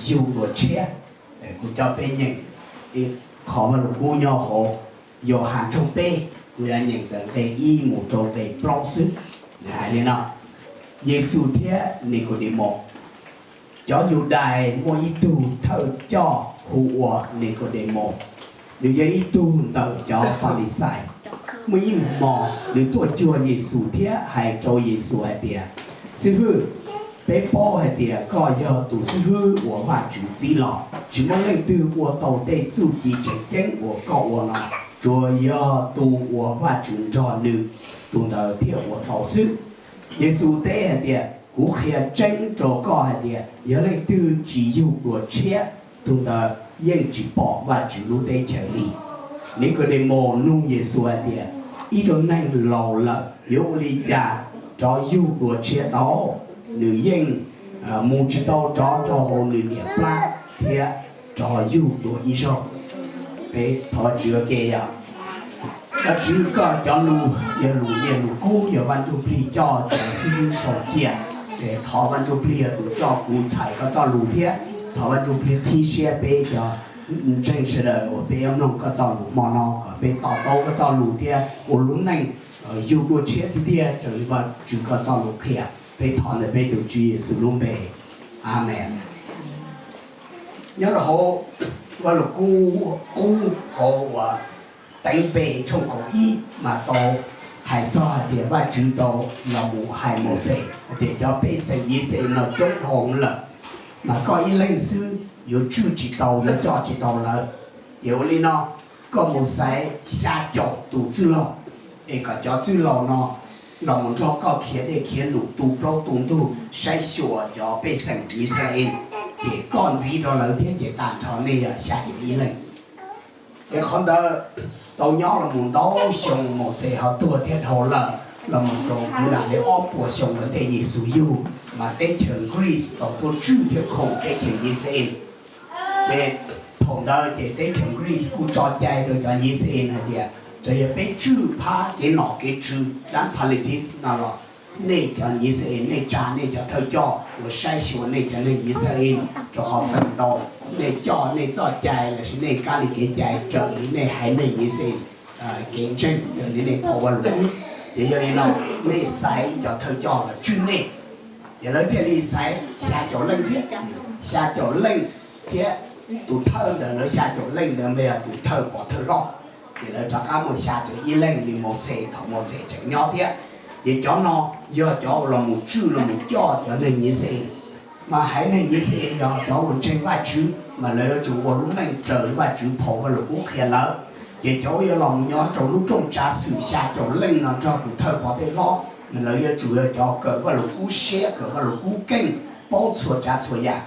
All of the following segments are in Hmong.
yug dua tshiab. Kuv coj peb nyeem ib qho Vaj Lug Kub nyob hauv Yauhas tshooj peb, kuv yuav nyeem ntawm nqe ib mus rau nqe plaub xwb. Nws hais li no: Yexus thiab Nikaudemoos. Cov Yudais muaj ib tug thawj coj hu ua Nikaudemoos, nws yog ib tug ntawm cov Falixais. Muaj ib hmos nws tuaj cuag Yexus thiab hais rau Yexus hais tias, Xib hwb, peb paub hais tias koj yog tus xib hwb uas Vajtswv txib los. Tsis muaj leej twg ua tau tej txuj ci tseem ceeb uas koj ua no, tsuas yog tus uas Vajtswv nrog nws, tus ntawd thiaj ua tau xwb. Yexus teb hais tias, Kuv qhia tseeb rau koj hais tias, yog leej twg tsis yug dua tshiab, tus ntawd yeej tsis pom Vajtswv lub teb chaws li. Nikaudemoos nug Yexus hais tias, Ib tug neeg laus lawm yuav ua li cas rov yug dua tshiab tau? Nws yeej mus tsis tau rov rau hauv nws niam plab thiab rov yug dua ib zaug. Peb thov Vajtswv ua ke yog, Vajtswv, koj cov lus yog lus nyiaj lus kub, yog Vaj Ntsujplig coj cov xib hwb sau cia. Thov Vaj Ntsujplig yog tus coj kuv txhais koj txoj lus thiab thov Vaj Ntsujplig qhib siab peb cov ntseeg sawv daws uas peb yuav mloog koj txoj lus hmo no kom peb to taub koj txoj lus thiab ua lub neej yug dua tshiab tiag tiag raws li Vajtswv koj txoj lus qhia. Peb thov ntawm peb tus Tswv Yexus lub npe, Amees. Nyob rau hauv Vaj Lug Kub qub hauv uas Teev Npe tshooj kaum ib mas tau hais txog hais tias Vajtswv tau los mus hais Mauxes hais tias cov pej xeem Yixalayees no coob dhau lawm, mas koj ib leeg xwb yuav tswj tsis tau, yuav coj tsis tau lawv. Ces ua li no, koj mus xaiv xya caum tus txwj laug, es kom cov txwj laug no los mus nrog koj khiav dej khiav num, tu plaub tu ntug, saib xyuas cov pej xeem Yixalayees, ces koj ntxiv rau lawv thiab ces tag nrho nej yog xya caum ib leeg. Es qhov ntawd tau nyob los mus ntau xyoo, Mauxes ho tuag thiab dhau lawm, los mus rau kwv lam li ob puas xyoo ua ntej Yexus yug, mas teb chaws Greece tau tuaj tswj thiab khoom teb chaws Yixalayees. Ces thaum ntawd ces teb chaws Greece kuj tso cai rau cov Yixalayees hais tias, txawm yog peb tswj phab kev nom kev tswv, dab politics no los, nej cov Yixalayees nej tsa nej cov thawj coj uas saib xyuas nej cov neeg Yixalayees, rau qhov feem ntau nej coj nej txoj cai lossis nej kab li kev cai raws li nej haiv neeg Yixalayees kev ntseeg, raws li nej phau Vaj Lug Kub. Ces yog li no, nej xaiv ib cov thawj coj los tswj nej. Ces lawv thiaj li xaiv xya caum leej thiab, xya caum leej thiab tus thawj ntawm lawv xya caum leej ntawd mas yog tus thawj pov thawj hlob. Ces lawv rov qab muaj xya caum ib leeg li Mauxes thaum Mauxes tseem nyob thiab. Ces cov no yog cov uas los mus tswj los mus coj cov neeg Yixalayees. Mas haiv neeg Yixalayees yog cov uas ntseeg Vajtswv mas lawv yuav tsum ua lub neej raws li Vajtswv phau Vaj Lug Kub qhia lawv. Ces cov uas yuav los mus nyob rau lub rooj tsav xwm xya caum leej no nrog tus thawj pov thawj hlob mas lawv yuav tsum yog cov kawm Vaj Lug Kub siab, kawm Vaj Lug Kub keej, paub txhua tsav txhua yam.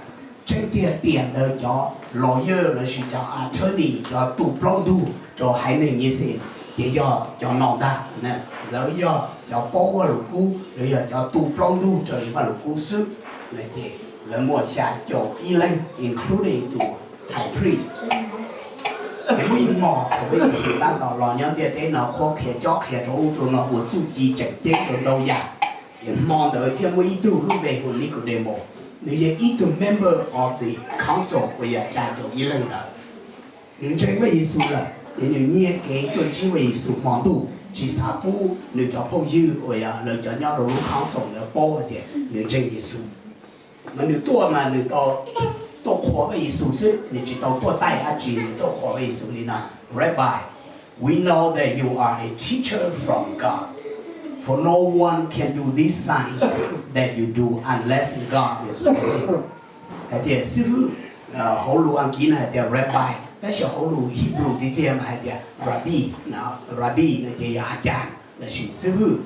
Tseeb tiag tiag ntawd cov lawyer lossis cov attorney, cov tu plaub ntug rau haiv neeg Yixalayees ces yog cov no ntag. Lawv yog cov paub Vaj Lug Kub, lawv yog cov tu plaub ntug raws li Vaj Lug Kub xwb. Ces lawv muaj xya caum ib leeg, including tus high priest. Ces muaj ib hmos thaum Yexus tab tom los nyob ntiaj teb no qhuab qhia cob qhia rau ub rau no ua txuj ci tseem ceeb rau ntau yam, ces hmo ntawd thiaj muaj ib tug lub npe hu Nikaudemaus, nws yog ib tug member of the council uas yog xya caum ib leeg ntawd. Nws ntseeg Vaj Yexus lawm ces nws nyiag kev tuaj ntsib Vaj Yexus hmo ntuj, tsis xav pub nws cov phooj ywg uas yog lawv cov nyob rau lub council ntawd paub hais tias nws ntseeg Yexus. Mas nws tuaj mas nws tau tuaj qhuas Vaj Yexus xwb, nws tsis tau tuaj taij dab tsi, nws tuaj qhuas Vaj Yexus li no: Rabbi, we know that you are a teacher from God, for no one can do these signs that you do unless God is with him. Hais tias xib hwb, hauv lus Askiv no hais tias rabbi, tab sis hauv lus Hebrew tiag tiag mas hais tias rabbi, rabbi no ces yog a cas lossis xib hwb.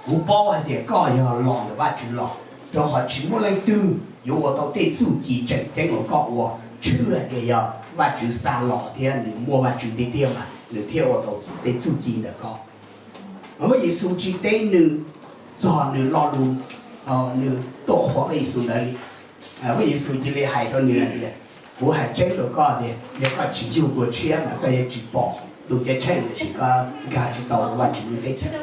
Kuv paub hais tias koj yog los ntawm Vajtswv los, rau qhov tsis muaj leej twg yuav ua tau tej txuj ci tseem ceeb uas koj ua, tshwj hais tias yog Vajtswv xa los thiab nws muaj Vajtswv tiag tiag mas nws thiaj ua tau tej txuj ci ntawm koj. Mas Vaj Yexus tsis teb nws txog nws lo lus, nws tuaj qhuas Vaj Yexus ntawd li. Vaj Yexus cia li hais rau nws hais tias, kuv hais tseeb rau koj tias yog koj tsis yug dua tshiab mas koj yuav tsis pom ntuj ceeb tsheej lossis koj nkag tsis tau Vajtswv lub teb chaws.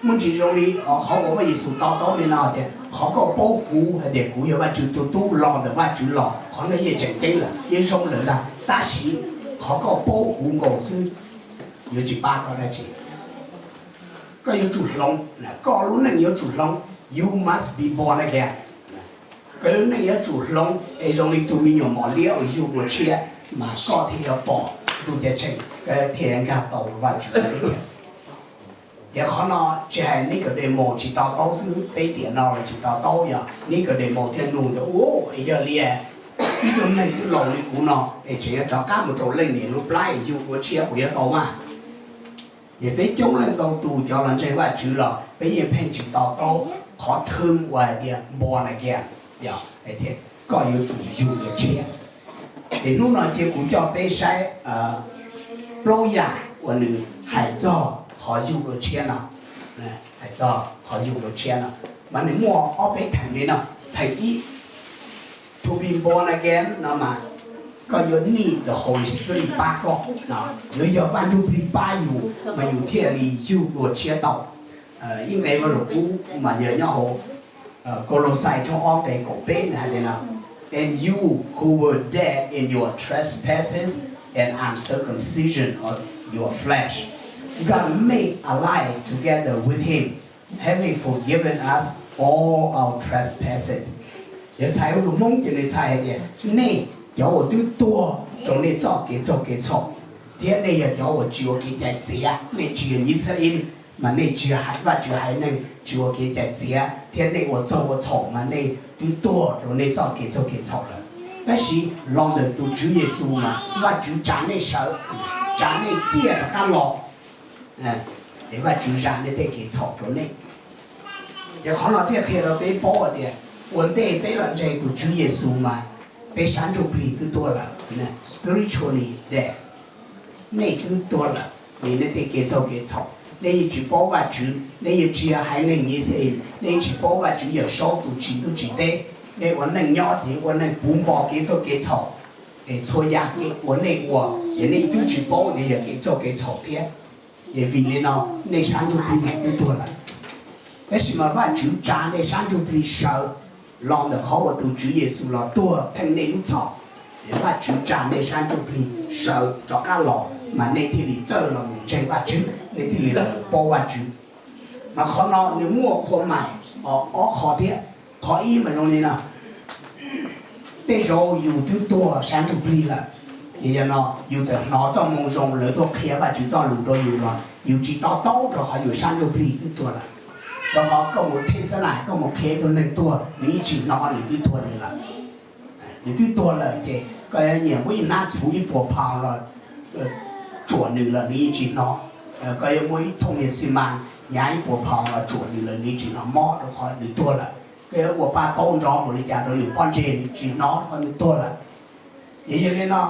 Muaj ntsis zoo li qhov uas Vaj Yexus to taub li no tias, Qhov koj paub kuv hais tias kuv yog Vajtswv tus tub los ntawm Vajtswv los, qhov no yeej tseem ceeb lawm, yeej zoo lawm ntag. Tab sis qhov koj paub kuv nkaus xwb yuav tsis pab koj dab tsi. Koj yuav tsum hloov, koj lub neej yuav tsum hloov. You must be born again. Koj lub neej yuav tsum hloov es zoo li tus me nyuam mos liab uas yug dua tshiab, mas koj thiaj yuav pom ntuj ceeb tsheej, koj thiaj yuav nkag tau Vajtswv. Ces qhov no tsis hais Nikaudemus tsis to taub xwb, peb tiam no los tsis to taub, yog Nikaudemus thiaj nug tias, Ua, yog li ib tug neeg twb laus li kuv no es tseem yuav rov qab mus rau leej niam lub plab es yug dua tshiab puas yuav tau mas? Ces peb coob leej ntau tus cov los ntseeg Vajtswv los peb yeej pheej tsis to taub qhov thwm uas hais tias born again, yog hais tias koj yuav tsum yug dua tshiab. Ces hnub no cia kuv coj peb saib plaub yam uas nws hais txog qhov yug dua tshiab no, hais txog qhov yug dua tshiab no, mas nws muaj ob peb theem li no. Theem ib, to be born again no mas koj yuav need the Holy Spirit pab koj, yuav yog Vaj Ntsujplig pab yus mas yus thiaj li yug dua tshiab tau. Ib nqe Vaj Lus Kub mas yog nyob hauv Kaulauxais tshooj ob nqe kaum peb nws hais tias no, And you who were dead in your trespasses and uncircumcision of your flesh, God made alive together with him, having forgiven us all our trespasses. Yog txhais lus Hmoob ces nws txhais hais tias, nej cov uas twb tuag rau nej txoj kev txaug kev txhaum, thiab nej yog cov uas tsis ua kev cai txiav, nej tsis yog Yixalayees, mas nej tsis yog Vajtswv haiv neeg, tsis ua kev cai txiav thiab nej ua txaug ua txhaum mas nej twb tuag rau nej txoj kev txaug kev txhaum lawm. Tab sis los ntawm tus Tswv Yexus mas Vajtswv tsa nej sawv, tsa nej ciaj rov qab los, es Vajtswv zam nej tej kev txhaum rau nej. Ces qhov no thiaj qhia rau peb paub tias ua ntej peb los ntseeg tus Tswv Yexus mas peb sab ntsuj plig twb tuag lawm, spiritually dead. Nej twb tuag lawm vim nej tej kev txaug kev txhaum. Nej yeej tsis paub Vajtswv, nej yeej tsis yog haiv neeg Yixalayees, nej yeej tsis paub Vajtswv Yawmsaub tus tsim ntuj tsim teb. Nej ua neej nyob ces ua neej puv npo kev txaug kev txhaum, es txhua yam kev uas nej ua ces nej twb tsis paub tias yog kev txaug kev txhaum thiab. Ces vim li no nej sab ntsuj plig twb tuag lawm. Tab sis mas Vajtswv tsa nej sab ntsuj plig sawv los ntawm qhov uas tus Tswv Yexus los tuag theej nej lub txhoj. Ces Vajtswv tsa nej sab ntsuj plig sawv rov qab los mas nej thiaj li txawj los mus ntseeg Vajtswv, nej thiaj li los paub Vajtswv. Mas qhov no nws muaj qhua mais ob qho thiab. Qhov ib mas zoo li no, tej zaum yus twb tuag sab ntsuj plig lawm, ces yog no yus txawm hnov txoj moo zoo lawv tuaj qhia Vajtswv txoj lus rau yus los yus tsis to taub rau qhov yus sab ntsuj plig twb tuag lawm. Rau qhov koj mus thej xab nas koj mus qhia ib tug neeg tuag nws yeej tsis hnov nws twb tuag li lawm. Nws twb tuag lawm ces koj yuav nyiam muab ib hnab txhuv ib puas phaus los tsuam nws los nws yeej tsis hnov. Koj yuav muab ib thooj niag xi mas nyav ib puas phaus los tsuam nws los nws yeej tsis hnov mob rau qhov nws tuag lawm. Koj yuav ua paj taub nrov npaum li cas rau nws pob ntseg nws tsis hnov rau qhov nws tuag lawm. Ces yog li no,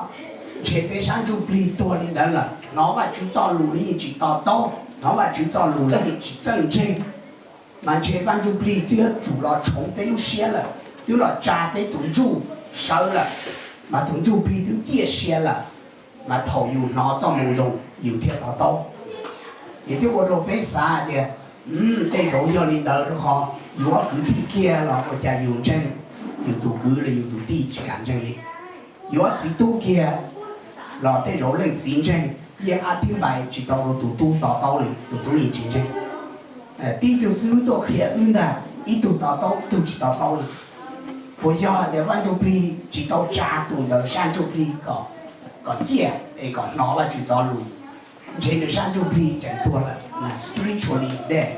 ntshe peb sab ntsuj plig tuag li ntawd lawm, hnov Vajtswv txoj lus los yeej tsis to taub, hnov Vajtswv txoj lus los yeej tsis txawj ntseeg. Mas ntshe Vaj Ntsujplig twb yuav tsum los tshoov peb lub siab lawm, twb los tsa peb tus ntsuj sawv lawm, mas tus ntsuj plig twb ciaj sia lawm, mas thaum yus hnov txoj moo zoo yus thiaj to taub. Ces thiaj ua rau peb xav hais tias, tej zaum yog li ntawd rau qhov yus ob kwv tij kiag los ua cas yus ntseeg, yus tus kwv los yus tus tij tsis kam ntseeg li. Yus ob txiv tub kiag los tej zaum leej txiv ntseeg, yeej ab thib npais tsis tau rau tus tub to taub li, tus tub yeej tsis ntseeg. Tib tug xib hwb tuaj qhia wb ntag, ib tug to taub ib tug tsis to taub li. Puas yog hais tias Vaj Ntsujplig tsis tau tsa tus ntawd sab ntsuj plig kom ciaj es kom hnov Vajtswv txoj lus? Ntshe nws sab ntsuj plig tseem tuag lawm, nws spiritually dead.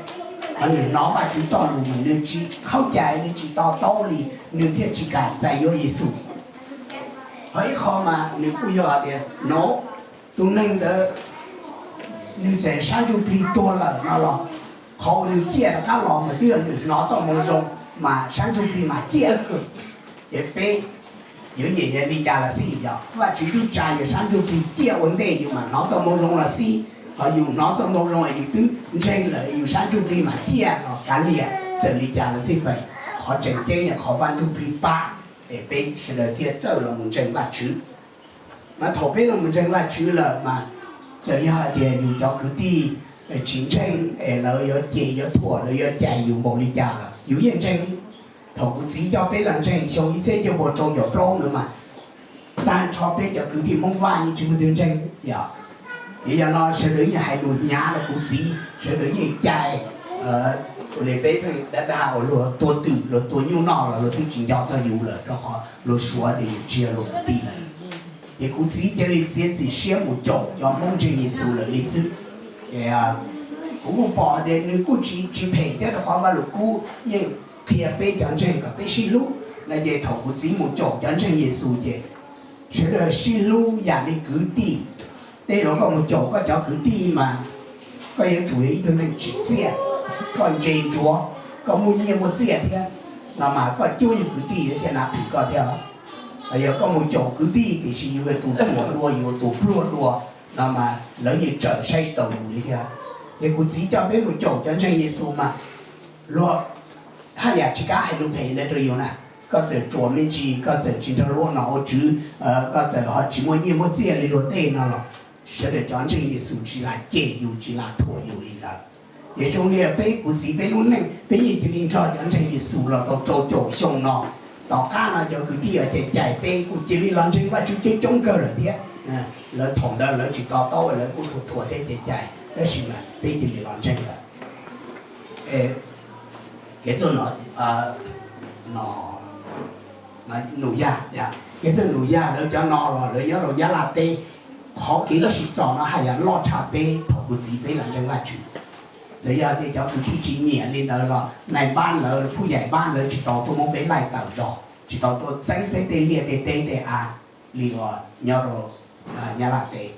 Hos nws hnov Vajtswv txoj lus mas nws tsis khaub cai, nws tsis to taub li, nws thiaj tsis kam txais yuav Yexus. Ho ib qho mas nws kuj yog hais tias no, tus neeg ntawd nws txawm sab ntsuj plig tuag lawm no los, qhov uas nws ciaj rov qab los mas twb yog nws hnov txoj moo zoo mas sab ntsuj plig mas ciaj. Ces peb yuav nyiam yog li cas los xij, yog Vajtswv twb tsa yus sab ntsuj plig ciaj ua ntej yus mam hnov txoj moo zoo los xij, ho yus hnov txoj moo zoo es yus twb ntseeg lawm yus sab ntsuj plig mam ciaj los kav liam, txawm li cas los xij, qhov tseem ceeb yog qhov Vaj Ntsujplig pab es peb sawv daws thiaj txawj los mus ntseeg Vajtswv. Mas thaum peb los mus ntseeg Vajtswv lawm mas txawm yog hais tias yus cov kwv tij tsis ntseeg es lawv yuav cem yuav thuam lawv yuav cais yus npaum li cas los yus yeej ntseeg. Thaum kuv txiv coj peb los ntseeg xyoo ib txhiab cuaj puas rau caum plaub ntawd mas tag nrho peb cov kwv tij Hmoob Vaj yeej tsis muaj leej twg ntseeg. Yog, ces yog no sawv daws yeej hais lus hnyav rau kuv txiv, sawv daws yeej cais. Ua li peb pheej dag dag uas luag tua twm luag tua nyuj noj los luag twb tsis nco txog yus lawm, rau qhov luag suav tias yus tsis yog luag kwv tij lawm. Ces kuv txiv cia li txiav txim siab mus caum cov Hmoob ntseeg Yexus lawm li xwb. Kuv kuj pom tias nws kuj tsis tsis phem thiab, rau qhov Vaj Lug Kub yeej qhia peb cov ntseeg kom peb sib hlub no. Ces thaum kuv txiv mus caum cov ntseeg Yexus ces sawv daws sib hlub yam li kwv tij. Tej zaum koj mus caum koj cov kwv tij mas koj yuav tsum yog ib tug neeg tsim txiaj, koj ntse ntsuav, koj muaj nyiaj muaj txiaj thiab no mas koj cuab yus kwv tij yuav thiaj na phim koj thiab. Yog koj mus caum kwv tij tiam sis yus yog tus ruam dua, yus tus pluag dua no mas lawv yeej tsaws saib tsis taus yus li thiab. Ces kuv txiv coj peb mus caum cov ntseeg Yexus mas luag haj yam tsis kav hais lus phem ntawd rau yus na. Koj txawm ruam me ntsis, koj txawm tsis nrog luag ua nom ua tswv, koj txawm ho tsis muaj nyiaj muaj txiaj li luag tej no los sawv daws cov ntseeg Yexus tsis lam cem yus, tsis lam thuam yus li ntawd. Ces zoo li peb kuv txiv peb lub neej peb yeej cia li nrog cov ntseeg Yexus los tau rau caum xyoo no. Tom qab no cov kwv tij cais cais peb kuj cia li los ntseeg Vajtswv coob coob kawg lawm thiab. Lawv thaum ntawd lawv tsis to taub, lawv kuj thuam thuam thiab cais cais, tab sis mas peb cia li los ntseeg lawm. Kev txuj Nus Yaj, kev txuj Nus Yaj lawv cov no los lawv nyob rau Nyab Laj teb. Qhov kev tsim txom no haj yam loj tshaj peb thaum kuv txiv peb los ntseeg Vajtswv. Lawv yog tias cov kwv tij tsis nyiam li ntawd los nais npab lawv, phub yaim npab lawv tsis tau tuaj muab peb laij tawm zog, tsis tau tuaj txeeb peb tej liaj tej teb tej av li uas nyob rau Nyab Laj teb.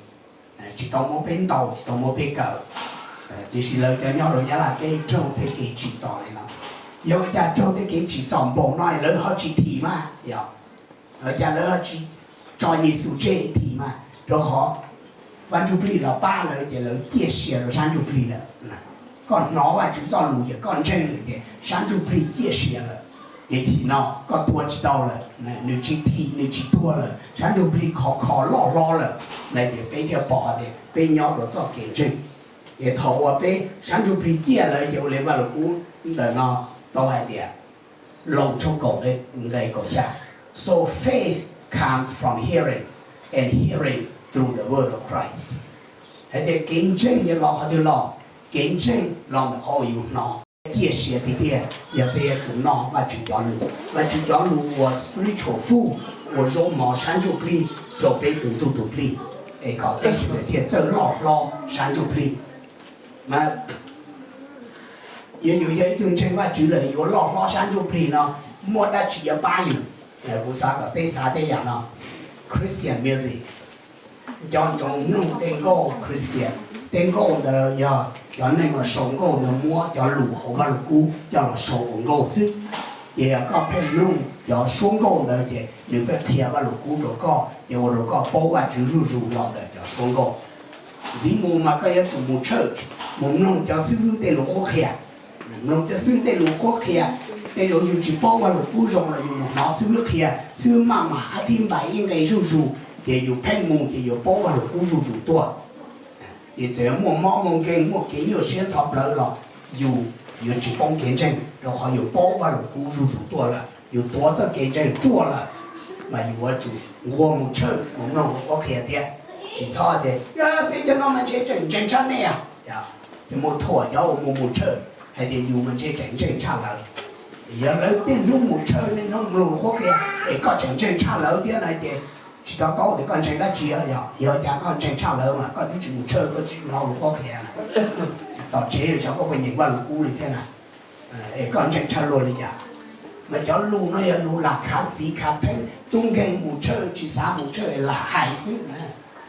Tsis tau muab peb ntaus, tsis tau muab peb kaw. Tiam sis lawv cov nyob rau Nyab Laj teb raug tej kev tsim txom li no. Yog ua cas raug tej kev tsim txom npaum no lawv ho tsis thim mas? Yog, ua cas lawv ho tsis tso Yexus tseg thim mas? Rau qhov Vaj Ntsujplig los pab lawv ces lawv ciaj sia rau sab ntsuj plig lawm. Koj hnov Vajtswv txoj lus ces koj ntseeg lawm ces sab ntsuj plig ciaj sia lawm. Ces thim no koj tuag tsis tau lawm, nws tsis thim nws tsis tuag lawm, sab ntsuj plig khov kho loj hlob lawm. Na ces peb thiaj pom tias peb nyob rau txoj kev ntseeg. Ces thaum uas peb sab ntsuj plig ciaj lawm ces ua li Vaj Lug Kub ntawm no tau hais tias, Loos tshooj kaum nqe kaum xya, So faith comes from hearing, and hearing through the word of Christ. Hais tias kev ntseeg yog los qhov twg los? Kev ntseeg los ntawm qhov uas yus hnov. Ciaj sia tiag tiag yog peb yuav tsum noj Vajtswv cov lus, Vajtswv cov lus uas spiritual food, uas zaub mov sab ntsuj plig rau peb tus ntsuj tus plig, es kom peb sawv daws thiaj txawj loj hlob sab ntsuj plig. Mas yog yus yog ib tug ntseeg Vajtswv lawm yuav loj hlob sab ntsuj plig no muaj dab tsi yuav pab yus? Kuv xav kom peb xav tej yam no: Christian music, nco ntsoov mloog tej nkauj Christian. Tej nkauj ntawd yog cov neeg uas sau nkauj ntawd muab cov lus hauv Vaj Lug Kub coj los sau ua nkauj xwb. Ces yog koj pheej mloog cov suab nkauj ntawd ces nws pheej qhia Vaj Lug Kub rau koj, ces ua rau koj paub Vajtswv zuj zus los ntawm cov suab nkauj. Ntxiv mus mas koj yuav tsum mus church, mus mloog cov xib hwb tej lus qhuab qhia. Mloog cov xib hwb tej lus qhuab qhia, tej zaum yus tsis paub Vaj Lug Kub zoo los yus mus hnov xib hwb qhia, xib hwb maj mam ab thib npais ib nqe zuj zus, ces yus pheej mus ces yuav paub Vaj Lug Kub zuj zus tuaj. Ces txawm muaj mob muaj nkeeg, muaj kev nyuaj siab ntxhov plawv los yus yuav tsis poob kev ntseeg, rau qhov yus paub Vaj Lug Kub zuj zus tuaj lawm, yus tuav txoj kev ntseeg ruaj lawm, mas yus yuav tsum nquag mus church mus mloog lus qhuab qhia thiab. Tsis txhob tias, Peb cov no mas ntshe tseem ntseeg tshaj nej. Ces mus thuam cov uas mus mus church hais tias yus mas ntshe tseem ntseeg tshaj lawv. Yog lawv tej hnub mus church, niaj hnub mloog lus qhuab qhia, es koj tseem ntseeg tshaj lawv thiab na, ces tsis to taub tias koj ntseeg dab tsi. Yog, yog cas koj ntseeg tshaj lawv mas koj twb tsis mus church, koj twb tsis hnov lus qhuab qhia na? Tom tsev xyov koj puas nyeem Vaj Lug Kub li thiab na, es koj ntseeg tshaj luag li cas? Mas cov lus no yog lus lam khav txiv khav pheeb, tub nkeeg mus church tsis xav mus church lam hais xwb.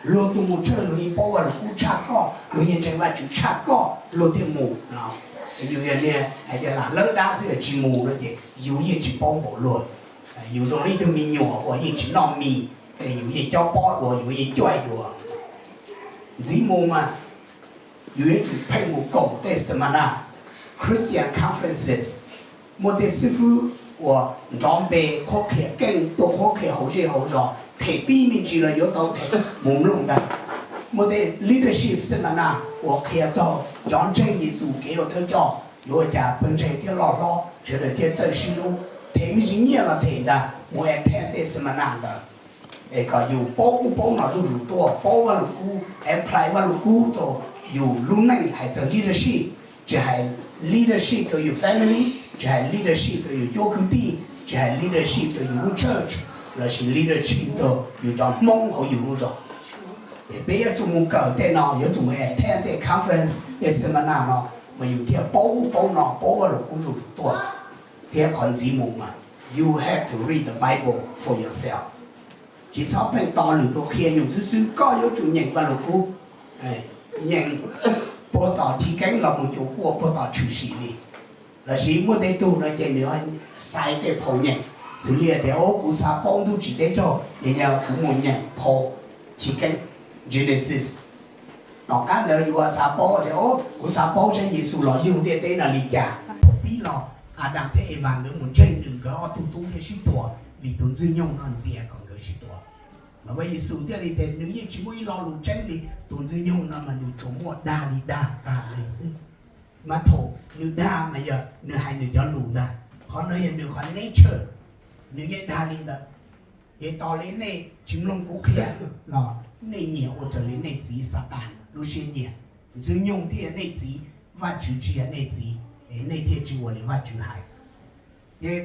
Luag tus mus church luag yeej paub Vaj Lug Kub tshaj koj, luag yeej ntseeg Vajtswv tshaj koj, luag thiaj mus no. Yus yog niag hais tias lam lawb dab xwb tsis mus no ces yus yeej tsis paub npaum luag. Yus zoo li ib tug me nyuam uas yeej tsis noj mis, es yus yeej cob pob dua, yus yeej cuaim dua. Ntxiv mus mas yus yuav tsum pheej mus koom tej seminar, Christian conferences, muaj tej xib fwb uas nrov npe qhuab qhia keej tuaj qhuab qhia hauv zej hauv zos, them pib me ntsis los yuav tau them, mus mloog ntag. Muaj tej leadership seminar uas qhia txog cov ntseeg Yexus kev ua thawj coj yuav ua cas pawg ntseeg thiaj loj hlob, sawv daws thiaj txawj sib hlub. Them me ntsis nyiaj los them ntag mus attend tej seminar ntawd, es kom yus paub ub paub no zuj zus tuaj, paub Vaj Lug Kub, apply Vaj Lug Kub rau yus lub neej. Hais txog leadership, tsis hais leadership rau yus family, tsis hais leadership rau yus cuab kwv tij, tsis hais leadership rau yus lub church, lossis leadership rau yus cov Hmoob hauv yus lub zos. Es peb yuav tsum mus kawm tej no, yuav tsum mus attend tej conference, tej seminar no, mas yus thiaj paub ub paub no, paub Vaj Lug Kub zuj zus tuaj. Thiab qhov ntxiv mus mas, you have to read the Bible for yourself. Tsis txhob pheej tos lwm tus qhia yus xwb xwb, koj yuav tsum nyeem Vaj Lug Kub, nyeem puag tom Chiv Keeb los mus cuag kuaj puag tom Tshwm Sim li. Lossis muaj tej tug no ces nws xaiv tej phau nyeem, xws li tias, o, kuv xav paub ntuj tsim teb raug, ces yog kuv mus nyeem phau Chiv Keeb, Genesis. Tom qab ntawd yuav xav paub tias, o, kuv xav paub saib Yexus los yug ntiaj teb no li cas, thaum pib los Adas thiab Evas nkawd mus ntseeg nws, nkawd ob tug tub thiaj sib tua, vim tus ntxwg nyoog no ntxias kom nkawd sib tua. Mas Vaj Yexus thiaj li tias nws yeej tsis muaj ib lo lus tseeb li, tus ntxwg nyoog no mas nws tsuas muaj dag li dag tag li xwb. Mas thaum nws dag mas yog nws hais nws cov lus ntag, qhov no yog nws qhov nature, nws yeej dag li ntawd. Ces tos li nej tsis mloog kuv qhia los nej nyiam ua raws li nej txiv Xatas lub siab nyiam. Ntxwg nyoog thiaj yog nej txiv, Vajtswv tsis yog nej txiv, es nej thiaj tsis ua li Vajtswv hais. Ces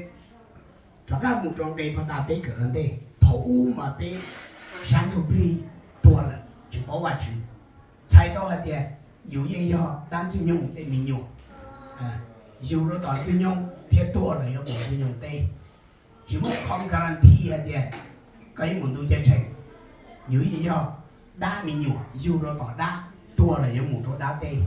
rov qab mus rau nqe puag ta peb kawm ua ntej, thaum ub mas peb sab ntsuj plig tuag lawm tsis paub Vajtswv, txhais tau hais tias yus yeej yog dab ntxwg nyoog tej me nyuam, yug rau tom ntxwg nyoog thiab tuag los yuav mus ntxwg nyoog teb. Tsis muaj qhov guarantee hais tias koj yuav mus ntuj ceeb tsheej. Yus yeej yog dab me nyuam, yug rau tom dab, tuag los yuav mus rau dab teb.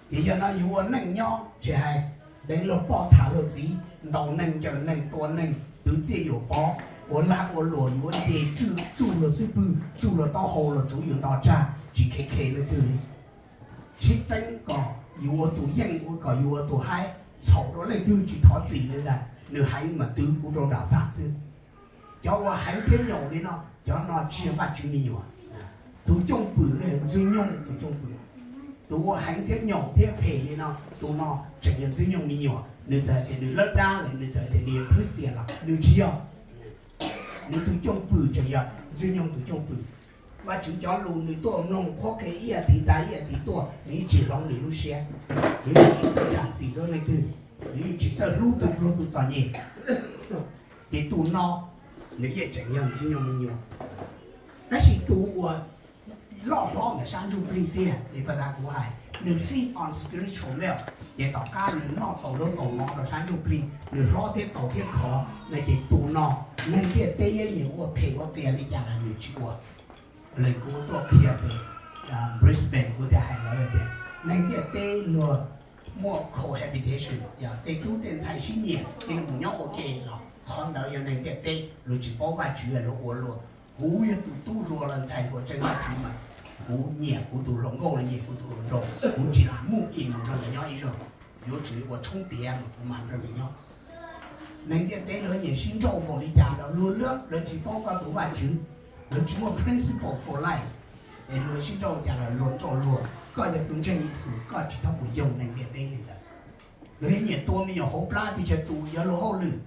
Ces yog no yus ua neej nyob tsis hais deev luag poj tham luag txiv, ntaus neeg ncaws neeg tua neeg twv txiaj yuam pov, ua lag ua luam, yuav nce tsuj luag xub pwg tsuj luag taub hau los tsuav yus nto tsag tsis khe khe leej twg li. Sib txeeb kom yus ua tus yeej, ua kom yus ua tus haib, txhaum rau leej twg tsis thov txim li ntag, nws heev mas twv kuv rau nram xaj xwb. Cov uas heev thiab nyaum li no, cov no tsis yog Vajtswv me nyuam. Tus cwj pwm no yog ntxwg nyoog tus cwj pwm. Tus uas heev thiab nyaum thiab phem li no, tus no tseem yog ntxwg nyoog me nyuam. Nws txawm hais tias nws lawb dab los, nws txawm hais tias nws yog Christian los nws tsis yog. Nws tus cwj pwm tseem yog ntxwg nyoog tus cwj pwm. Vajtswv cov lus nws tuaj mloog qhuab qhia ib yam tid tas ib yam tid tuaj, nws yeej tsis hloov nws lub siab. Nws yeej tsis txawj zam txim rau leej twg, nws yeej tsis txawj hlub tus pluag tus txom nyem. Ces tus no nws yeej tseem yog ntxwg nyoog me nyuam. Tab sis tus uas loj hlob ntawm sab ntsuj plig tiag li pab tas kuv hais, nws feed on spiritual milk, ces tom qab nws noj tau lub ntaus mov rau sab ntsuj plig, nws hlob thiab taus thiab khov no, ces tus no neeg ntiaj teb nyiam ua phem ua qias li cas los nws tsis ua. Lawv kuv tuaj qhia pem Brisbane, kuv thiaj hais lawv tias neeg ntiaj teb luag muaj cohabitation, yog tej tub tej ntxhais sib nyiam ces nws mus nyob ua ke los qhov ntawd yog neeg ntiaj teb, luag tsis paub Vajtswv luag ua luag. Kuv yog tus tub hluas los ntxhais hluas tseem Vajtswv mas kuv nyiam kuv tus hluas nkauj los nyiam kuv tus hluas nraug, kuv tsis lam move in mus nrog lawv nyob ib zaug. Yuav tsum ua tshoob tiav mas kuv mam nrog lawv nyob. Neeg ntiaj teb lawv nyiam sib nrauj npaum li cas los luag lwb, lawv tsis paub koj tus Vajtswv, lawv tsis muaj principle for life. Es luag sib nrauj cas los luag nrauj luag. Koj yog tus ntseeg Yexus koj tsis txhob mus yoog neeg ntiaj teb li ntawd. Luag yeej nyiam tua me nyuam hauv plab, pes tsawg tus yog luag hauj lwm.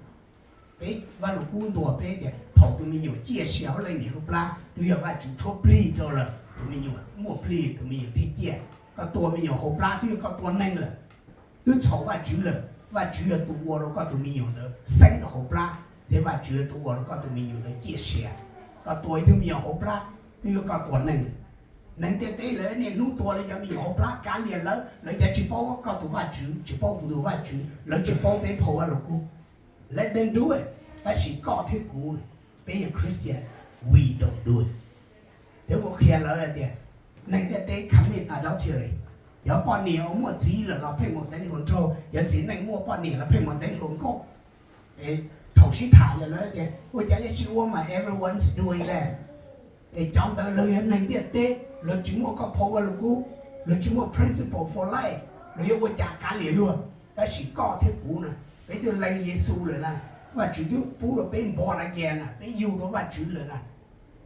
Peb Vaj Lug Kub ntuas peb tias thaum tus me nyuam ciaj sia hauv leej niam lub plab, twb yog Vajtswv tshuab plig rau lawm, tus me nyuam muaj plig, tus me nyuam thiaj ciaj. Koj tua me nyuam hauv plab twb yog koj tua neeg lawm, twb txhaum Vajtswv lawm. Vajtswv yog tus ua rau koj tus me nyuam ntawd xeeb rau hauv plab, thiab Vajtswv yog tus ua rau koj tus me nyuam ntawd ciaj sia. Koj tua ib tug me nyuam hauv plab twb yog koj tua neeg. Neeg ntiaj teb lawv niaj hnub tua lawv cov me nyuam hauv plab kav liam lawv, lawv cov tsis paub koj tus Vajtswv, tsis paub kuv tus Vajtswv, lawv tsis paub peb phau Vaj Lug Kub. Let them do it. Tab sis koj thiab kuv, peb yog Christian, we don't do it. Thiab kuv qhia lawv hais tias neeg ntiaj teb commit adultery. Yog poj niam uas muaj txiv lawm los pheej mus deev hluas nraug, yog txiv neej muaj poj niam los pheej mus deev hluas nkauj. Thaum sib tham yog lawv tias ua cas yeej tsis ua mas everyone's doing that. Es cov ntawd lawv yog neeg ntiaj teb, lawv tsis muaj koj phau Vaj Lug Kub, lawv tsis muaj principle for life, lawv yuav ua cas kav liam luag. Tab sis koj thiab kuv na, peb twb lees Yexus lawm na, Vajtswv twb pub rau peb born again na, peb yug rau Vajtswv lawm na.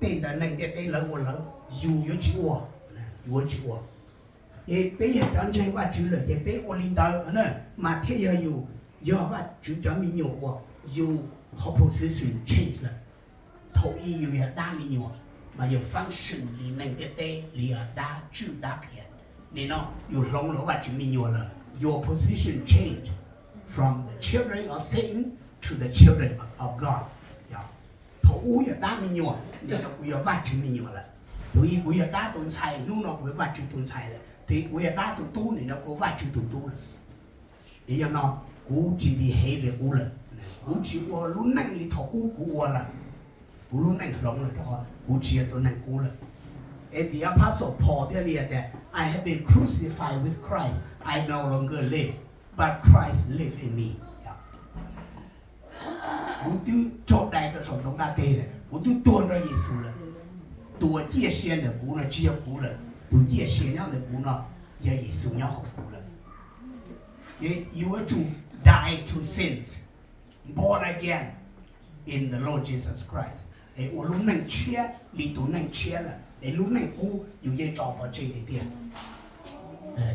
Tej ntawd neeg ntiaj teb lawv ua lawv, yus yuav tsis ua, yus yuav tsis ua. Ces peb yog cov ntseeg Vajtswv lawm ces peb ua li ntawd na, mas thiaj yog yus Yog Vajtswv cov me nyuam uas yus qhov position change lawm. Thaum ub yus yog dab me nyuam, mas yus function li neeg ntiaj teb li yog dab tswj dab qhiav. Nim no yus hloov los Vajtswv me nyuam lawm, your position change from the children of Satan to the children of God. Thaum ub yog dab me nyuam, nim no kuv yog Vajtswv me nyuam lawm. Thaum ub kuv yog dab tus ntxhais, hnub no kuv yog Vajtswv tus ntxhais lawm. Thaum ub kuv yog dab tus tub, nim no kuv Vajtswv tus tub lawm. Yog no kuv tsis behave li qub lawm, kuv tsis ua lub neej li thaum ub kuv ua lawm. Kuv lub neej hloov lawm, kuv tsis yog tus neeg qub lawm. Es the Apostle Paul thiaj li tias, I have been crucified with Christ, I no longer live, but Christ live in me. Kuv twb raug dai rau saum ntoo dab teg lawm, kuv twb tuag nrog Yexus lawm. Tus uas ciaj sia ntawm kuv no tsis yog kuv lawm, tus ciaj sia nyob ntawm kuv no yog Yexus nyob hauv kuv lawm. You were to die to sins, born again in the Lord Jesus Christ. Es ua lub neej tshiab li tus neeg tshiab lawm, es lub neej qub yus yeej tso pov tseg tiag tiag.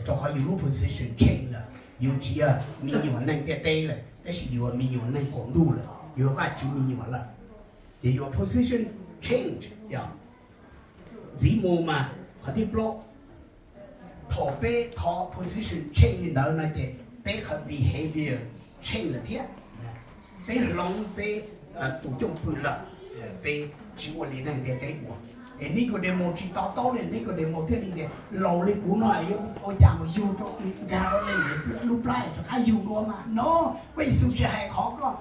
Rau qhov yus lub position change lawm, yus tsis yog me nyuam neeg ntiaj teb lawm, tab sis yus yog me nyuam neeg qaum ntuj lawm, yus yog Vajtswv me nyuam lawm. Ces yus position change yog ntxiv mus mas qhov thib plaub, thaum peb qhov position change li ntawd no ces peb qhov behavior change lawm thiab. Peb hloov peb tus cwj pwm lawm, peb tsis ua li neeg ntiaj teb ua. Es Nicodemo tsis to taub li, Nicodemo thiaj li tias, laus li kuv no yuav ua cas mus yug rau, nkag rau leej niam lub plab rov qab yug dua mas no. Vaj Yexus tsis hais qhov koj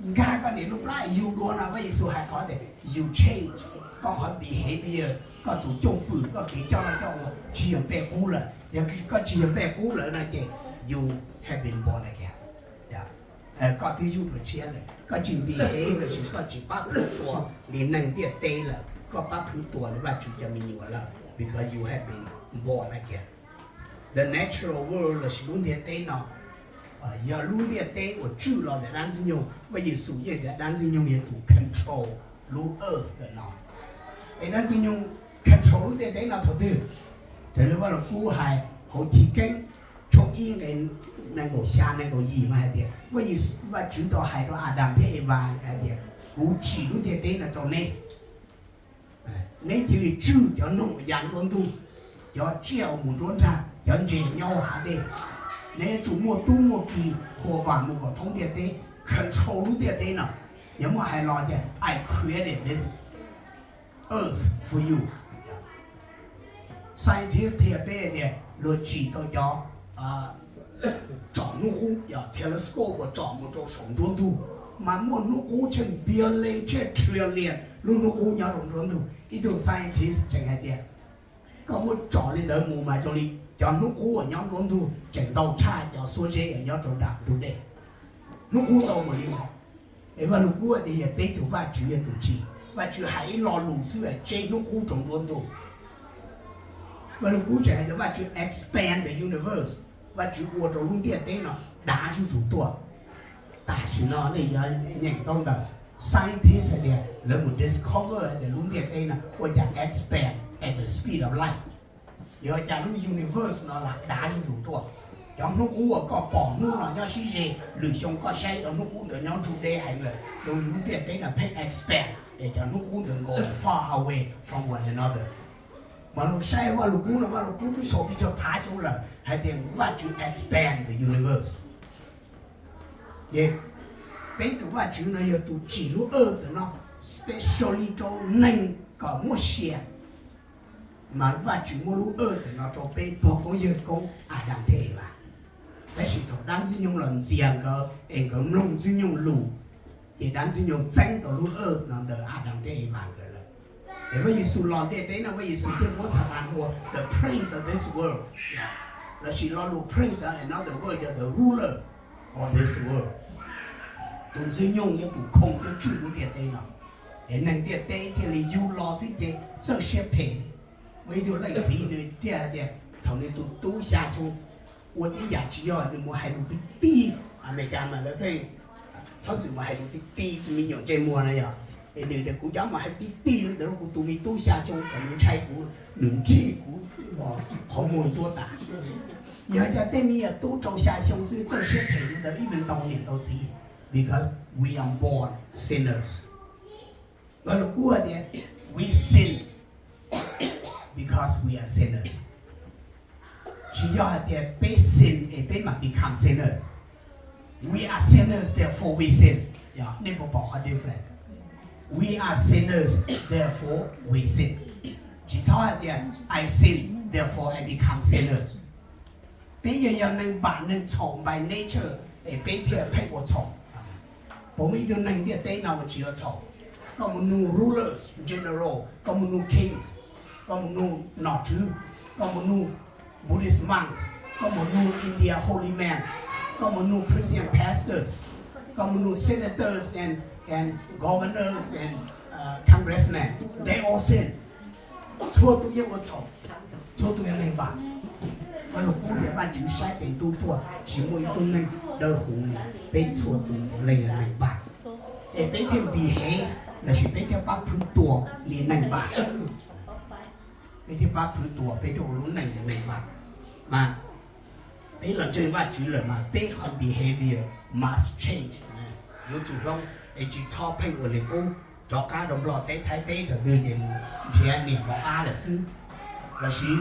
nkag koj niam lub plab yug dua no, Vaj Yexus hais qhov tias you change, koj qhov behavior, koj tus cwj pwm, koj kev coj los coj ua tsis yog npe qub lawm. Yog koj tsis yog npe qub lawm no ces you have been born again. Koj twb yug dua tshiab lawm, koj tsis behave lossis koj tsis pab phwv tua li neeg ntiaj teb lawm, koj pab phwv tua li Vajtswv cov me nyuam lawm, because you have been born again. The natural world lossis lub ntiaj teb no yog lub ntiaj teb uas tswj los ntawm dab Ntxwg Nyoog. Vaj Yexus yeej tias dab Ntxwg Nyoog yog tus control lub earth ntawm no. Es dab Ntxwg Nyoog control lub ntiaj teb no thaum twg? Raws li Vaj Lug Kub hais hauv Chiv Keeb tshooj ib nqe nees nkaum xya nees nkaum yim mas hais tias, Vajtswv tau hais rau Adam thiab Evas hais tias, kuv tsim lub ntiaj teb no rau neb. Neb cia li tswj cov noog uas ya nruab ntug, cov tsiaj uas mus nruab nrag, cov ntses nyob hauv hav dej. Neb yuav tsum muaj tub muaj ki, hua vam mus kom thoob ntiaj teb, control lub ntiaj teb no. Yog muaj hais los tias, I created this earth for you. Scientist qhia peb tias luag tsim tau cov tsom hnub qub, yog telescope uas tsom mus rau saum nruab ntug, mas muaj hnub qub tsheej billion tsheej trillion lub hnub qub nyob rau nruab ntug. Ib tug scientist tseem hais tias, koj muab tsom li ntawd mus mas zoo li cov hnub qub uas nyob nruab ntug tseem ntau tshaj cov xuab zeb uas nyob rau nram ntug dej. Hnub qub ntau npaum li ntawd. Es Vaj Lug Kub tias yog peb tus Vajtswv yog tus tsim, Vajtswv hais ib lo lus xwb es tseb hnub qub rau nruab ntug. Vaj Lug Kub tseem hais tias Vajtswv expand the universe, Vajtswv ua rau lub ntiaj teb no dav zuj zus tuaj. Tam sim no nej yuav nyeem tau ntawm scientist hais tias lawv mus discover hais tias lub ntiaj teb no ua cas expand at the speed of light. Yog cas lub universe no lam dav zuj zus tuaj. Cov hnub qub uas koj pom hnub no nyob sib ze, lwm xyoo koj saib cov hnub qub ntawd nyob ntug deb heev lawm, zoo li lub ntiaj teb no pheej expand es cov hnub qub ntawd nkaus far away from one another. Mas luag saib Vaj Lug Kub no, Vaj Lug Kub twb sau pes tsawg phav xyoo lawm hais tias Vajtswv expand the universe. Ces peb tus Vajtswv no yog tus tsim lub earth no specially rau neeg kom muaj sia. Mas Vajtswv muab lub earth no rau peb pog koob yawg koob Adam thiab Evas. Tab sis thaum dab Ntxwg Nyoog los ntxias nkawd es nkawd mloog Ntxwg Nyoog lus, ces dab Ntxwg Nyoog txeeb tau lub earth no ntawm Adam thiab Evas nkawd lawm. Es Vaj Yexus los ntiaj teb no Vaj Yexus thiaj muab Xatas hu ua the prince of this world, lossis lo lus prince another word yog the ruler of this world. Tus Ntxwg Nyoog yog tus khoo thiab tswj lub ntiaj teb no. Es neeg ntiaj teb thiaj li yug los xwb ces txawj siab phem li. Muaj ib tug leej txiv nws thiaj hais tias thaum nws tus tub xya xyoo ua tib yam tsis yog nws mus hais lus ti ti, Amelikas mas lawv pheej txhob txwm mus hais lus ti ti tus me nyuam ntsej muag na yog Es nws tias kuv cov mas hais tib tig li ntawd rau kuv tus me tub xya xyoo kom nws ntshai kuv, nws nrig kuv qhov muag ntsuab tas. Yog cas tej me nyuam tub rau xya xyoo xwb txawj siab phem li ntawd ib me ntau niam ntau txiv? Because we are born sinners. Vajluskub hais tias we sin because we are sinners. Tsis yog hais tias peb sin es peb mam become sinners. We are sinners, therefore we sin. Nej puas pom qhov different? We are sinners, therefore we sin. Tsis txhob hais tias I sin, therefore I become sinners. Peb yog, yog neeg npam neeg txhaum by nature, es peb thiaj pheej ua txhaum. Puas muaj ib tug neeg ntiaj teb no uas tsis ua txhaum? Koj mus nug rulers, general, koj mus nug kings, koj mus nug nom tswv, koj mus nug Buddhist monks, koj mus nug India holy man, koj mus nug Christian pastors, koj mus nug senators and, and governors and congressmen, they all sin. Txhua tus yeej ua txhaum, txhua tus yog neeg npam. Vajluskub tias Vajtswv saib pem ntuj tuaj tsis muaj ib tug neeg dawb huv li, peb txhua tus puav leej yog neeg npam. Es peb thiaj behave lossis peb thiaj pab phwv tua li neeg npam. Peb thiaj pab phwv tua, peb thiaj ua lub neej li neeg npam. Mas peb los ntseeg Vajtswv lawm mas peb qhov behavior must change. Yuav tsum hloov, es tsis txhob pheej ua li qub, rov qab rau Nplog teb Thaib teb thaum twg ces mus nrhiav niam mos ab lawm xwb. Lossis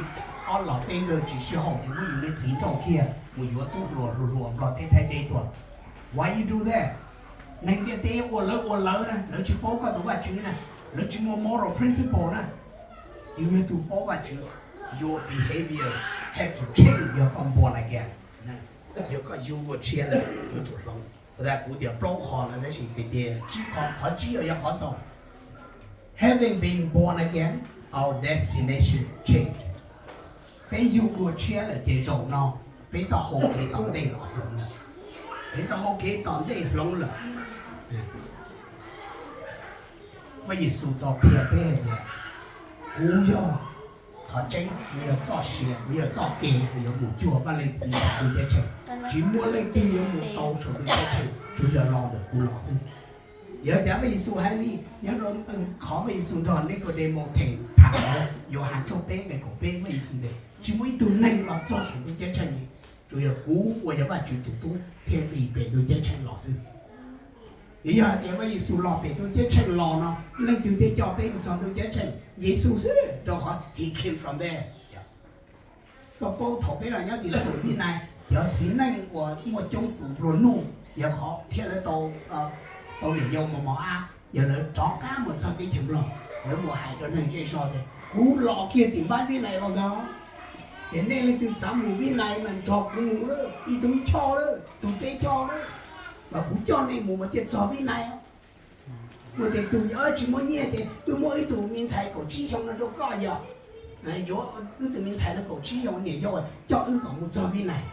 ob los peb nkawg tsis sib haum ces muab yus niag txiv nrauj kiag mus yuav tub hluas hluas hluas Nplog teb Thaib teb tuaj. Why you do that? Neeg ntiaj teb ua lawv ua lawv na, lawv tsis paub koj tus Vajtswv na, lawv tsis muaj moral principle na. Yus yog tus paub Vajtswv, your behavior have to change yog koj born again. Yog koj yug dua tshiab lawm yuav tsum hloov. Kuv tias plaub qho no tab sis tias qhov tsib yog qhov xaus. Having been born again, our destination change. Peb yug dua tshiab lawm ces zaum no peb txoj hau kev tom ntej los hloov lawm. Peb txoj hau kev tom ntej hloov lawm. Vaj Yexus tau qhia peb hais tias, kuv yog qhov tseeb, kuv yog txoj sia, kuv yog txoj kev uas yuav mus cuag Vaj Leej Txiv saum ntuj ceeb tsheej. Tsis muaj leej twg yuav mus tau saum ntuj ceeb tsheej, tsuas yog los ntawm kuv los xwb. Yog tias Vaj Yexus hais li, nyob rau qhov Vaj Yexus nrog Nikaudemus them tham, Yauhas tshooj peb nqe kaum peb, Vaj Yexus tias tsis muaj ib tug neeg los txog saum ntuj ceeb tsheej li, tsuas yog kuv uas yog Vajtswv tus Tub thiaj nqis pem ntuj ceeb tsheej los xwb. Yog hais tias Vaj Yexus los pem ntuj ceeb tsheej los no, leej twg thiaj coj peb mus txog ntuj ceeb tsheej? Yexus xwb, rau qhov he came from there. Koj paub thaum peb los nyob tim Xus Vib Nais, cov txiv neej uas muaj coob tus nplua nuj, yog qhov thiaj lawv tau, tau niam yau mos mos ab, yog lawv rov qab mus txog teb chaws Nplog, lawv mus hais rau neeg zej zog tias kuv los kiag tim npab Vib Nais los ntag, ces nej leej twg xav mus Vib Nais mas nrog kuv mus, ib tug ib choj lawm, tus peb choj lawm, mas kuv coj nej mus mas thiaj txog Vib Nais. Muaj tej tug tsis muaj nyiaj ces wb muab wb tus me ntxhais kaum tsib xyoo no rau koj, yog yuav wb tus me ntxhais no kaum tsib xyoo, niam yau coj wb kom mus txog Vib Nais.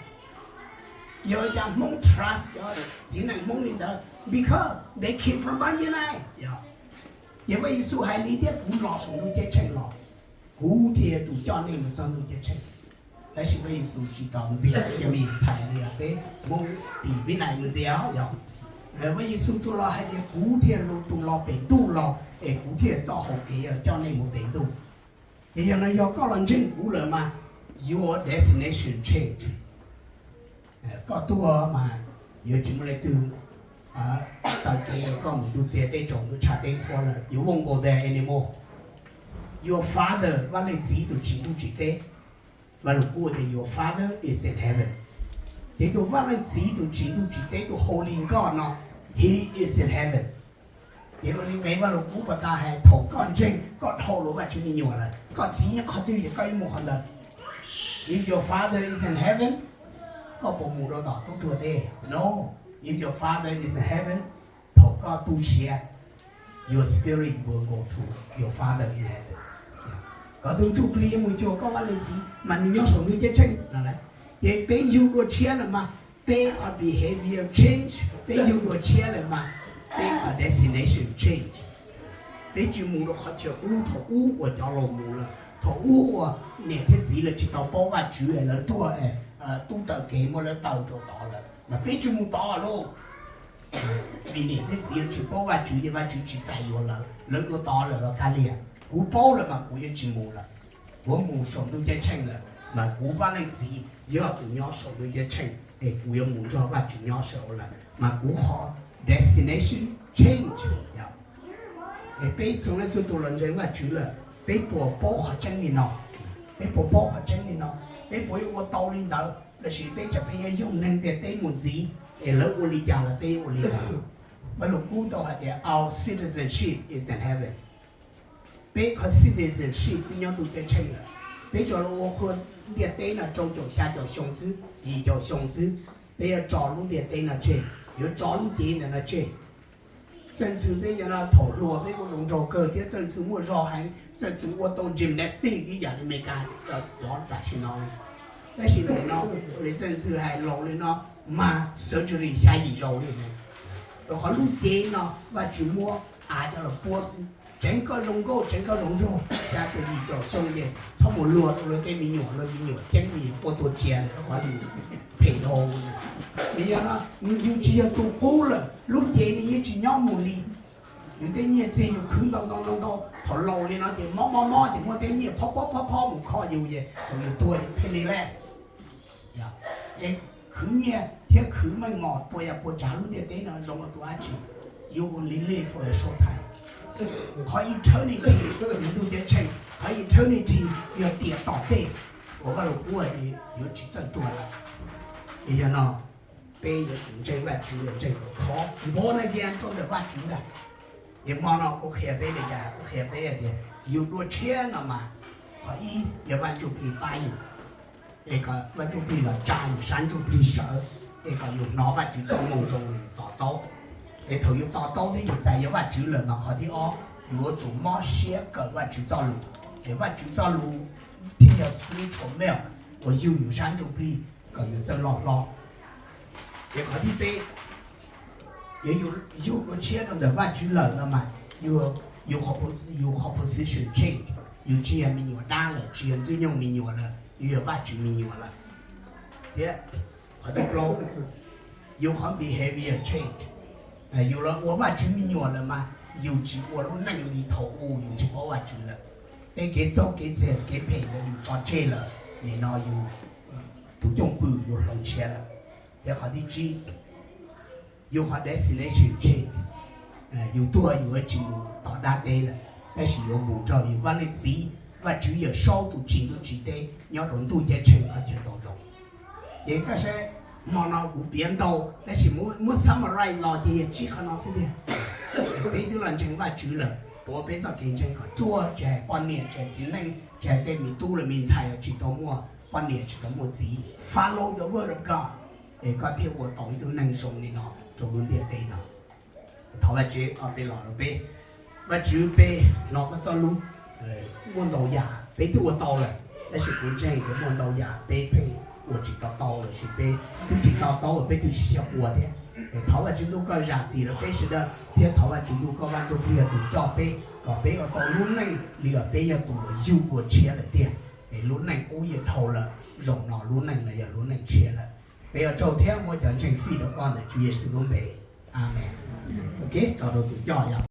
Yog cas Hmoob trust cov txiv neej Hmoob li ntawd? Because they came from npab Vib Nais. Yog Vaj Yexus hais li thiab, kuv los saum ntuj ceeb tsheej los, kuv thiaj yog tus coj nej mus txog ntuj ceeb tsheej. Tab sis Vaj Yexus tsis tau ntxias peb cov me ntxhais li os, peb Hmoob tim Vib Nais mus ntxias os. Yog Vaj Yexus tsuas los hais tias kuv thiaj yog tus los pem ntuj los es kuv thiaj yog txoj hau kev uas coj nej mus pem ntuj. Ces yog no yog koj los ntseeg kuv lawm mas your destination change. Koj tuag mas yuav tsis muaj leej twg taw kev koj mus ntuj txiag teb tsaus ntuj tshav teb qhuav lawm, you won't go there anymore. Your Father, Vaj Leej Txiv tus tsim ntuj tsim teb, Vaj Lug Kub tias your Father is in heaven. Ces tus Vaj Leej Txiv tus tsim ntuj tsim teb, tus Holy God no, he is in heaven. Ces ua li nqe Vaj Lug Kub puas tas hais thaum koj ntseeg koj dhau los Vajtswv me nyuam lawm, koj txiv nyob qhov twg ces koj yeej mus qhov ntawd. If your Father is in heaven, koj puas mus rau tom tub tuag teb? No. If your Father is in heaven, thaum koj tu siav, your spirit will go to your Father in heaven. Koj tus ntsuj plig yuav mus cuag koj Vaj Leej Txiv mas nws nyob saum ntuj ceeb tsheej no lawm. Ces peb yug dua tshiab lawm mas peb qhov behavior change, peb yug dua tshiab lawm mas peb qhov destination change. Peb tsis mus rau qhov chaw ub thaum ub uas cov laus mus lawm, thaum ub uas niam thiab txiv lawv tsis tau paub Vajtswv, lawv tuag, tub taw kev muab lawv taw rau tod lawm mas peb tsis mus tod lauj. Vim niam thiab txiv tsis paub Vajtswv ces Vajtswv tsis txais yuav lawv, lawv dua tod lawm los kav liam. Kuv paub lawm mas kuv yuav tsis mus lawm. Kuv mus saum ntuj ceeb tsheej lawm mas kuv vaj leej txiv yog tus nyob saum ntuj ceeb tsheej es kuv yuav mus nrog Vajtswv nyob saum lawm mas kuv qhov destination change. Es peb txhua leej txhua tus los ntseeg Vajtswv lawm, peb puas paub qhov tseeb li no? Peb puas paub qhov tseeb li no? Peb puas yuav ua tau li ntawd lossis peb tseem pheej yuav yoog neeg ntiaj teb mus ntxiv es lawv ua li cas los peb ua li ntawd? Vaj lug kub tau hais tias our citizenship is in heaven. Peb qhov citizenship twb nyob ntuj ceeb tsheej lawm. Peb tsuas los ua qhua ntiaj teb no rau caum xya caum xyoo xwb, yim caum xyoo xwb, peb yuav tso lub ntiaj teb no tseg, yuav tso lub cev ntawm no tseg. Txawj ntxhw peb cov no thaum hluas peb kuj zoo nraug kawg thiab txawj ntxhw muaj zog heev, txawj ntxhw ua tau gymnastic ib yam li Amelikas cov tam sim no li. Tab sis nim no ua li txawj ntxhw hais laus li no mas surgery xya yim zaus li. Rau qhov lub cev no Vajtswv muab av coj los puab xwb. Tseev koj zoo nkauj, tseev koj zoo nraug, xya caum yim caum xyoo ces txhob mus luag rau luag tej me nyuam, luag me nyuam ceeb me nyuam quaj tuag tsias rau qhov yus phem dhau. Vim yog no yus tsis yog tus qub lawm, lub cev nws yeej tsis nyob mus li. Yus tej nyiaj txiag yus khwv ntau ntau ntau ntau, thaum laus li no ces mob mob mob ces muaj tej nyiaj phob phob phob phob mus kho yus ces thaum yus tuag yus penniless. Es khwv nyiaj thiab khwv meej mom puas yam puas tsav lub ntiaj teb no zoo ua tus dab tsi? You only live for a short time. Qhov eternity yog ntuj ceeb tsheej, qhov eternity yog tiam tom ntej uas Vaj Lug Kub yuav tsis txawj tuag lawm. Yog no peb yuav tsum ntseeg Vajtswv, ntseeg kom khov, born again rau ntawm Vajtswv ntag. Ces hmo no kuv qhia peb li cas? Kuv qhia peb tias yus dua tshiab no mas qhov ib yog Vaj Ntsujplig pab yus, es kom Vaj Ntsujplig los tsa yus sab ntsuj plig sawv, es kom yus hnov Vajtswv txoj moo zoo to taub. Es thaum yus to taub thiab yus txais yog Vajtswv lawm mas qhov thib ob yus yuav tsum mob siab kawm Vajtswv txoj lus, es Vajtswv txoj lus thiaj yog spiritual milk uas yug yus sab ntsuj plig kom yus txawj loj hlob. Ces qhov thib peb, yog yus yug dua tshiab rau ntawm Vajtswv lawm no mas yus, yus qhov position change, yus tsis yog me nyuam dab lawm, tsis yog Ntxwg Nyoog me nyuam lawm, yus yog Vajtswv me nyuam lawm. Thiab qhov thib plaub, yus qhov behavior change. Yus los ua Vajtswv me nyuam lawm mas yus tsis ua lub neej li thaum u yus tsis paub Vajtswv lawm. Tej kev txaug kev txhia kev phem ntawd yus tso tseg lawm, nim no yus tus cwj pwm yus hloov tshiab lawm. Thiab qhov thib tsib, yus qhov destination change. Yus tuag yus yuav tsis mus tom dab teb lawm, tab sis yuav mus nrog yus vaj leej txiv Vajtswv Yawmsaub tus tsim ntuj tsim teb nyob rau ntuj ceeb tsheej qhov chaw tau zoo. Ces koj saib, hmo no kuv piav ntau tab sis muab summarize los ces yog tsib qhov no xwb tiag. Peb twb los ntseeg Vajtswv lawm, tuav peb txoj kev ntseeg kom ruaj, tsis hais poj niam tsis hais txiv neej tsis hais tej me tub los me ntxhais los tsis tau muaj poj niam tsis tau muaj txiv, follow the word of God, es koj thiaj ua tau ib tug neeg zoo li no rau lub ntiaj teb no. Thov Vajtswv peb los rau peb. Vajtswv, peb hnov koj txoj lus, muaj ntau yam peb twb ua tau lawm, tab sis kuv ntseeg tias muaj ntau yam peb pheej ua tsis to taub lossis peb twb tsis to taub, peb twb tsis xyaum ua thiab. Es thov Vajtswv ntuj koj zam txim rau peb sawv daws thiab thov Vajtswv ntuj koj Vaj Ntsujplig yog tus coj peb kom peb ua tau lub neej li uas peb yog tus uas yug dua tshiab lawm tiag. Es lub neej qub yuav dhau lawm, zaum no lub neej no yog lub neej tshiab lawm. Peb ua tsaug thiab muab cov ntseeg fij rau koj ntawm Tswv Yexus lub npe. Amees. Ok, tso rau tus coj yog